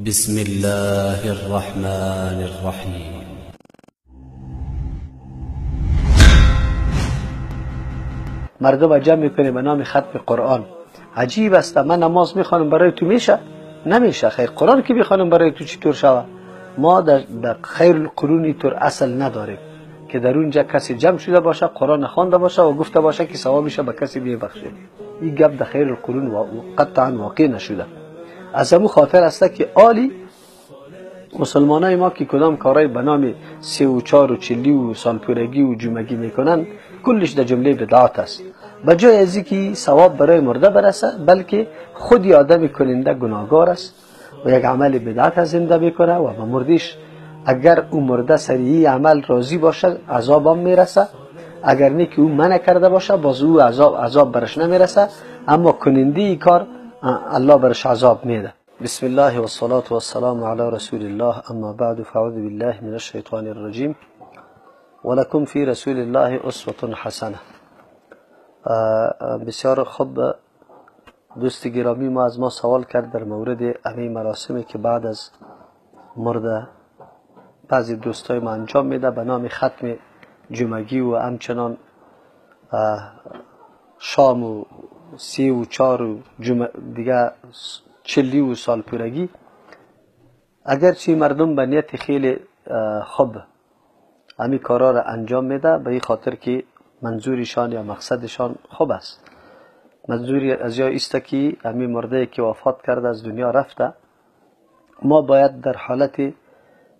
بسم الله الرحمن الرحیم. مردم جمع میکنه به نام ختم قرآن. عجیب است، من نماز میخوانم برای تو میشه؟ نمیشه. خیر قرآن که میخوانم برای تو چطور شوه؟ ما در خیر القرونی طور اصل نداریم که در اونجا کسی جمع شده باشه، قرآن خوانده باشه و گفته باشه که ثوابش به کسی میبخشه. این گپ در خیر القرون و قطعا واقع نشده. از همون خاطر است که عالی مسلمانای ما که کدام کارای به نام 3 و 4 و 40 و سالپورگی و جمعگی میکنن، کلش در جمله بدعات است. به جای از اینکه ثواب برای مرده برسه، بلکه خودی آدم کننده گناهگار است و یک عمل بدعت زنده میکنه و به مردیش اگر او مرده سریع عمل راضی باشه عذاب هم میرسه، اگر نه که او منع کرده باشه باز او عذاب برش نمیرسه، اما کننده ای کار الله برش عذاب میده. بسم الله والصلاة والسلام على رسول الله، اما بعد فاعوذ بالله من الشیطان الرجیم ولکم فی رسول الله اسوة حسنه. بسیار خوب، دوست گرامی ما از ما سوال کرد در مورد امی مراسمی که بعد از مرده بعضی دوستای ما انجام میده به نام ختم جمعگی و همچنان شام و 3 و 4 و دیگه 40 و سالپورگی. اگرچه مردم به نیت خیلی خوب امی کارا را انجام میده، به این خاطر که منظورشان یا مقصدشان خوب است. منظوری از یا است که امی مرده که وفات کرده از دنیا رفته، ما باید در حالت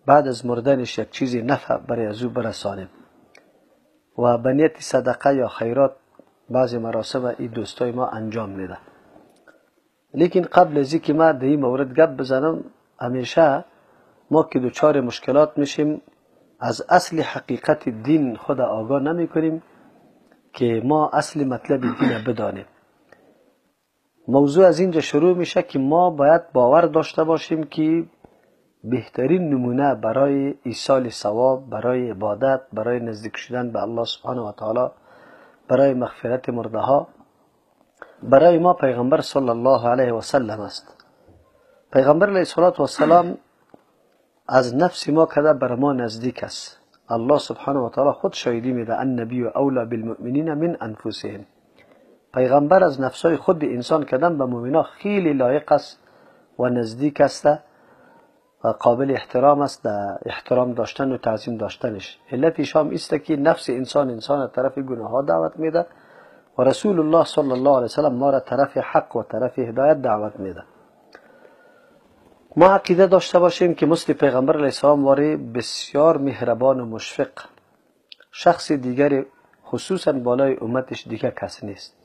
بعد از مردنش یک چیزی نفع برای از او برسانیم و به نیت صدقه یا خیرات بعضی مراسم این دوستای ما انجام میده. لیکن قبل از اینکه ما در این مورد گپ بزنم، همیشه ما که دچار مشکلات میشیم از اصل حقیقت دین خود آگاه نمی کنیم که ما اصل مطلب دین بدانیم. موضوع از اینجا شروع میشه که ما باید باور داشته باشیم که بهترین نمونه برای ایصال ثواب، برای عبادت، برای نزدیک شدن به الله سبحانه و تعالی، برای مغفرت مرده ها، برای ما پیغمبر صلی الله علیه و سلم است. پیغمبر علیه الصلاة والسلام از نفس ما کده بر ما نزدیک است. الله سبحانه و تعالی خود شاهدی میده، النبی اولا بالمؤمنین من انفسهم. پیغمبر از نفسای خود انسان کدن به مؤمنا خیلی لایق است و نزدیک است و قابل احترام است، در احترام داشتن و تعظیم داشتنش. علتش هم است که نفس انسان انسان طرف گناه ها دعوت میده و رسول الله صلی الله علیه وسلم ما را طرف حق و طرف هدایت دعوت میده. ما عقیده داشته باشیم که مثل پیغمبر علیه السلام واری بسیار مهربان و مشفق شخص دیگر خصوصا بالای امتش دیگه کس نیست،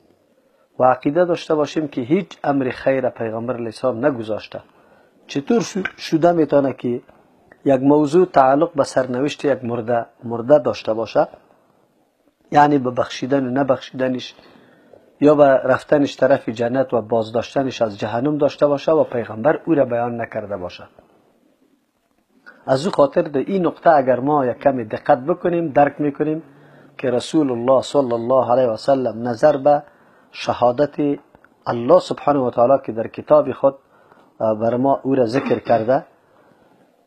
و عقیده داشته باشیم که هیچ امر خیر پیغمبر علیه السلام نگذاشته. چطور شده میتونه که یک موضوع تعلق به سرنوشت یک مرده داشته باشه، یعنی به بخشیدن و نبخشیدنش یا به رفتنش طرف جنت و بازداشتنش از جهنم داشته باشه و پیغمبر او را بیان نکرده باشه؟ از او خاطر در این نقطه اگر ما یک کمی دقت بکنیم درک میکنیم که رسول الله صلی الله علیه و سلم نظر به شهادت الله سبحانه و تعالی که در کتاب خود بر ما او را ذکر کرده،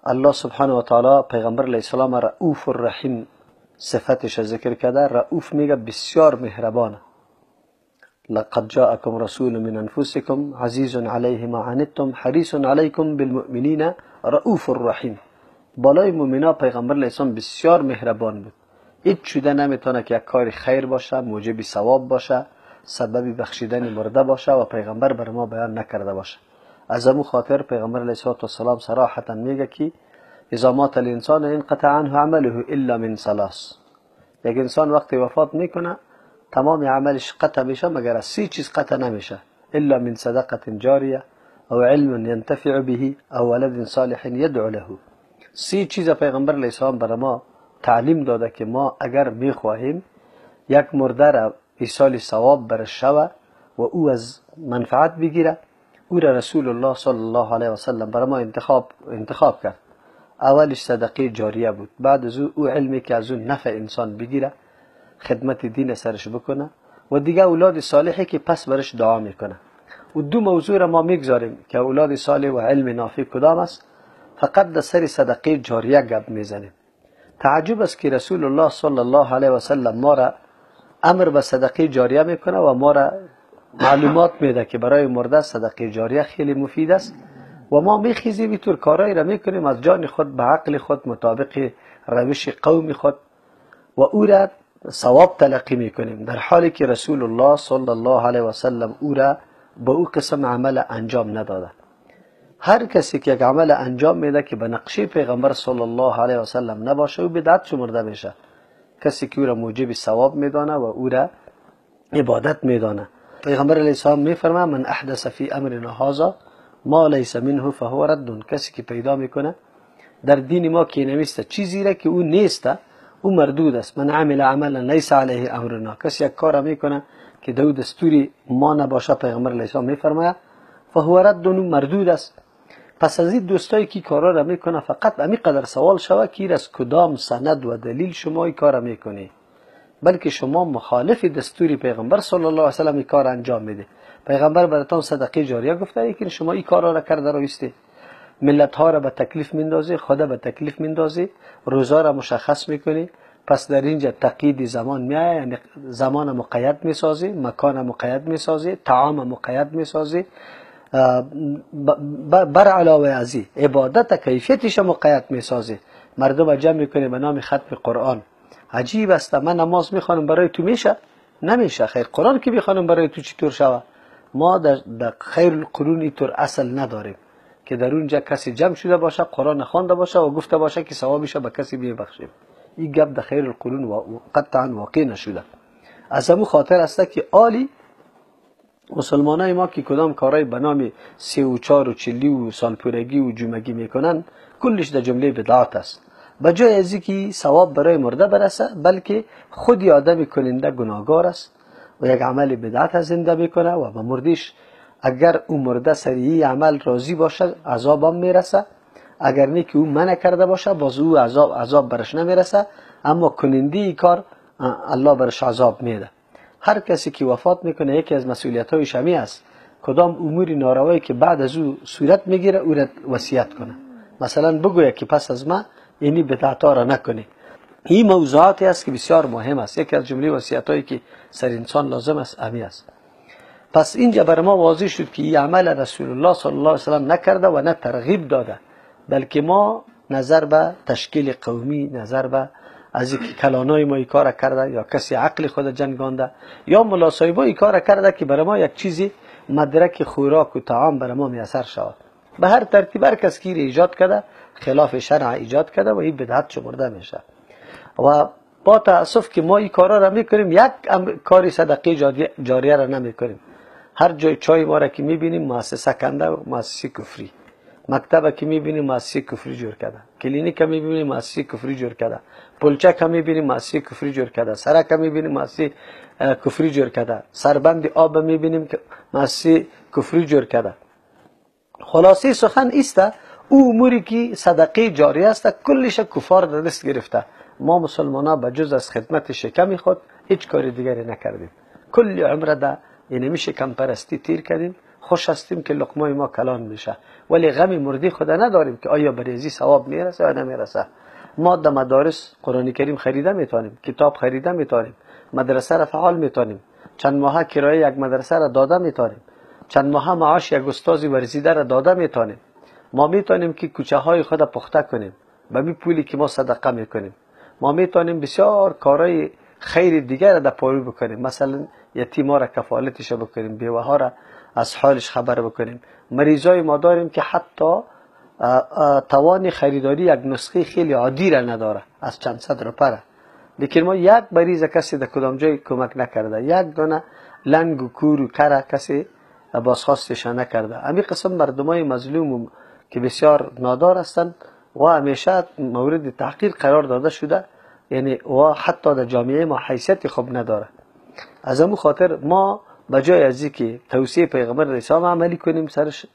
الله سبحانه و تعالی پیغمبر علیه السلام رؤوف الرحیم صفتش ذکر کرده. رؤوف میگه بسیار مهربانه. لقد جاءكم رسول من انفسكم عزیز علیه ما عنتم حریص علیکم بالمؤمنین رؤوف الرحیم. بالای مؤمنا پیغمبر علیه السلام بسیار مهربان بود. هیچ شده نمیتونه که یک کار خیر باشه، موجب ثواب باشه، سبب بخشیدن مرده باشه و پیغمبر بر ما بیان نکرده باشه. از امو خاطر پیغمبر علیه السلام صراحتا میگه که اذا مات الانسان انقطع عنه عمله الا من ثلاث. یک انسان وقتی وفات میکنه تمام عملش قطع میشه مگر از 3 چیز قطع نمیشه، الا من صدقه جاریه او علم ينتفع به او ولد صالح يدعو له. 3 چیز پیغمبر علیه السلام بر ما تعلیم داده که ما اگر میخواهیم یک مرده را ایصال ثواب برش شوه و او از منفعت بگیره، او را رسول الله صلی الله علیه و سلم برای ما انتخاب کرد. اولش صدقه جاریه بود، بعد از او علمی که از اون نفع انسان بگیره، خدمت دین سرش بکنه، و دیگه اولاد صالحی که پس برش دعا میکنه. و دو موضوع را ما میگذاریم که اولاد صالح و علم نافع کدام است، فقط در سر صدقه جاریه گپ میزنیم. تعجب است که رسول الله صلی الله علیه و سلم ما را امر به صدقه جاریه میکنه و ما را معلومات میده که برای مرده صدقه جاریه خیلی مفید است و ما میخیزیم اینطور کارایی را میکنیم از جان خود به عقل خود مطابق روش قوم خود و او را ثواب تلقی میکنیم، در حالی که رسول الله صلی الله علیه و سلم او را به او قسم عمل انجام نداده. هر کسی که یک عمل انجام میده که به نقشه پیغمبر صلی الله علیه و سلم نباشه او بدعت شمرده میشه. کسی که او را موجب ثواب میدانه و او را عبادت میدانه. پیغمبر علیه السلام میفرماید من احدث فی امرنا هذا ما لیس منه فهو رد. کسی که پیدا میکنه در دین ما که نمیسته چیزی را که او نیسته او مردود است. من عمل عملا لیس علیه امرنا، کسی یک کار میکنه که دو دستوری ما نباشه، پیغمبر علیه السلام میفرماید فهو رد، مردود است. پس از این دوستایی که کارا را میکنه فقط امی قدر سوال شوه که از کدام سند و دلیل شما این کار میکنی، بلکه شما مخالف دستوری پیغمبر صلی الله علیه و سلم این کار انجام میده. پیغمبر براتون صدقه جاریه گفته، لیکن شما این کارا را کرده رویستی، ملت ها را به تکلیف میندازی، خدا به تکلیف میندازی، روزا را مشخص میکنی. پس در اینجا تقیید زمان میآید، یعنی زمان مقید میسازی، مکان مقید میسازی، طعام مقید میسازی، بر علاوه از این عبادت کیفیتش مقید میسازی. مردم جمع میکنی به نام ختم قرآن. عجیب است، من نماز میخوانم برای تو میشه؟ نمیشه. خیر قرآن که میخوانم برای تو چطور شوه؟ ما در خیر القرون اینطور اصل نداریم که در اونجا کسی جمع شده باشه، قرآن خوانده باشه و گفته باشه که ثوابش به کسی ببخشیم. این گپ در خیر القرون و قطعا واقع نشده. از همون خاطر است که عالی مسلمانای ما که کدام کارای به نام 3 و 4 و 40 و سالپورگی و جمعگی میکنن کلش در جمله بدعات است. به جای از اینکه ثواب برای مرده برسه، بلکه خودی آدم کننده گناهگار است و یک عمل بدعت زنده میکنه و به مردیش اگر او مرده سریع عمل راضی باشه عذابم میرسه، اگر نه که او منع کرده باشه باز او عذاب برش نمیرسه، اما کننده ای کار الله برش عذاب میده. هر کسی که وفات میکنه یکی از مسئولیت های شمی است کدام امور ناروایی که بعد از او صورت میگیره او را وصیت کنه. مثلا بگوید که پس از ما اینی بدعت ها را نکنی. این موضوعاتی است که بسیار مهم است. یکی از جمله وصیت هایی که سر انسان لازم است امی است. پس اینجا بر ما واضح شد که این عمل رسول الله صلی الله علیه و سلم نکرده و نه ترغیب داده، بلکه ما نظر به تشکیل قومی، نظر به از اینکه کلانای ما این کار کرده یا کسی عقل خود جنگانده یا ملا صاحبا این کار کرده که برای ما یک چیزی مدرک خوراک و طعام برای ما میسر شود. به هر ترتیب هر کس که ایجاد کرده خلاف شرع ایجاد کرده و این بدعت شمرده میشه. و با تاسف که ما این کارا را میکنیم، یک کاری صدقه جاریه را نمیکنیم. هر جای چای ما را که میبینیم مؤسسه کنده و مؤسسه کفری، مکتب که میبینیم مؤسسه کفری جور کرده، کلینیک میبینیم مؤسسه کفری جور کرده، پلچک میبینیم مؤسسه کفری جور کرده، سرک میبینیم مؤسسه کفری جور کرده، سربند آب میبینیم که مؤسسه کفری جور کرده. خلاصه سخن است او اموری که صدقه جاری است کلش کفار در دست گرفته. ما مسلمان ها به جز از خدمت شکم خود هیچ کار دیگری نکردیم. کل عمر ده یعنی شکم پرستی تیر کردیم. خوش هستیم که لقمای ما کلان میشه، ولی غم مردی خود نداریم که آیا بریزی ثواب میرسه یا نمیرسه. ما در مدارس قرآن کریم خریده میتونیم، کتاب خریده میتونیم، مدرسه را فعال میتونیم، چند ماه کرایه یک مدرسه را داده میتونیم، چند ماه معاش یک استاد ورزیده را داده میتونیم. ما میتونیم که کوچه های خود پخته کنیم به می پولی که ما صدقه میکنیم. ما میتونیم بسیار کارهای خیر دیگر را در پاروی بکنیم، مثلا یتیما را کفالتش بکنیم، بیوه ها را از حالش خبر بکنیم. مریضای ما داریم که حتی توان خریداری یک نسخه خیلی عادی را نداره، از چند صد روپه، لیکن ما یک مریض کسی در کدام جای کمک نکرده، یک دانه لنگ و کور و کره کسی بازخواستش نکرده. همین قسم مردمای مظلوم که بسیار نادار هستند و همیشه مورد تحقیر قرار داده شده، یعنی و حتی در جامعه ما حیثیت خوب نداره. از همون خاطر ما بجای از اینکه توصیه پیغمبر اسلام عملی کنیم سرش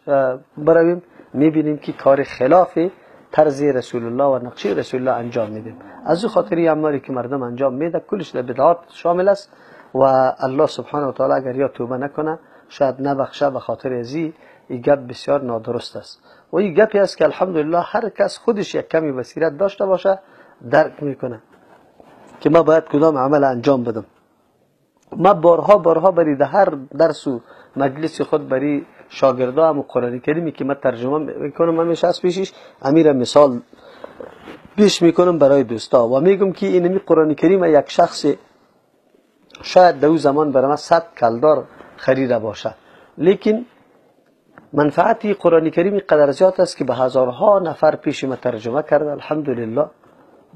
برویم، میبینیم که کار خلاف طرز رسول الله و نقشه رسول الله انجام میدیم. از او خاطر این اعمالی که مردم انجام میده کلش در بدعات شامل است و الله سبحانه و تعالی اگر یا توبه نکنه شاید نبخشه. به خاطر ازی این گپ بسیار نادرست است و این گپی است که الحمدلله هر کس خودش یک کمی بصیرت داشته باشه درک میکنه که ما باید کدام عمل انجام بدم. ما بارها بری در هر درس و مجلس خود بری شاگردا هم قرآن کریمی که من ترجمه میکنم همیشه از پیشش امیر مثال پیش میکنم برای دوستا و میگم که اینمی قرآن کریم یک شخص شاید در او زمان برای من 100 کلدار خریده باشه، لیکن منفعت قرآن کریم قدر زیاد است که به هزارها نفر پیش ما ترجمه کرده الحمدلله.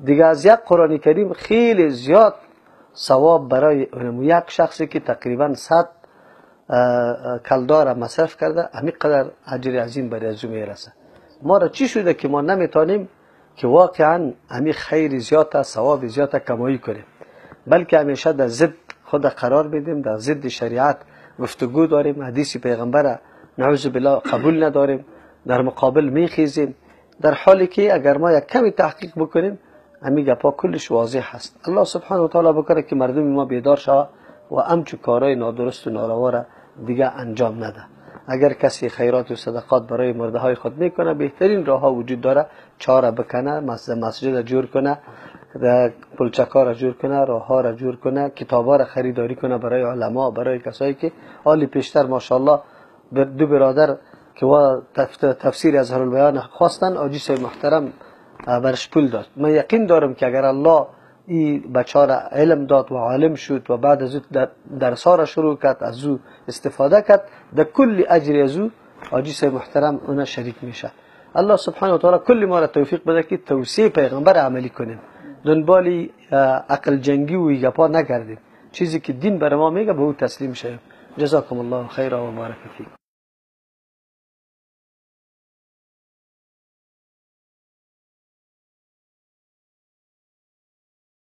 دیگه از یک قرآن کریم خیلی زیاد ثواب برای یک شخصی که تقریبا 100 کلدار مصرف کرده همین قدر اجر عظیم برای از او میرسه. ما را چی شده که ما نمیتونیم که واقعا همین خیر زیاد ثواب زیاد کمایی کنیم، بلکه همیشه در ضد خود قرار بدیم، در ضد شریعت گفتگو داریم، حدیث پیغمبر نعوذ بالله قبول نداریم، در مقابل میخیزیم، در حالی که اگر ما یک کمی تحقیق بکنیم همین گپا کلش واضح هست. الله سبحانه و تعالی بکنه که مردم ما بیدار شوه و همچو کارهای نادرست و ناروا را دیگه انجام نده. اگر کسی خیرات و صدقات برای مرده های خود میکنه، بهترین راه ها وجود داره، چاره بکنه، مسجد جور کنه، پلچکا را جور کنه، راه ها را جور کنه، کتاب ها را خریداری کنه برای علما، برای کسایی که حالی پیشتر ماشاءالله دو برادر که وا تفسیر اظهار البیان خواستن، حاجی صاحب محترم برش پول داد. من یقین دارم که اگر الله این بچه را علم داد و عالم شد و بعد از او درس ها را شروع کرد، از او استفاده کرد، در کل اجر از او حاجی صاحب محترم اونا شریک میشه. الله سبحانه و تعالی کل ما را توفیق بده که توصیه پیغمبر عملی کنیم، دنبال عقل جنگی و گپا نگردیم، چیزی که دین بر ما میگه به او تسلیم شویم. جزاکم الله خیرا و بارک فیکم.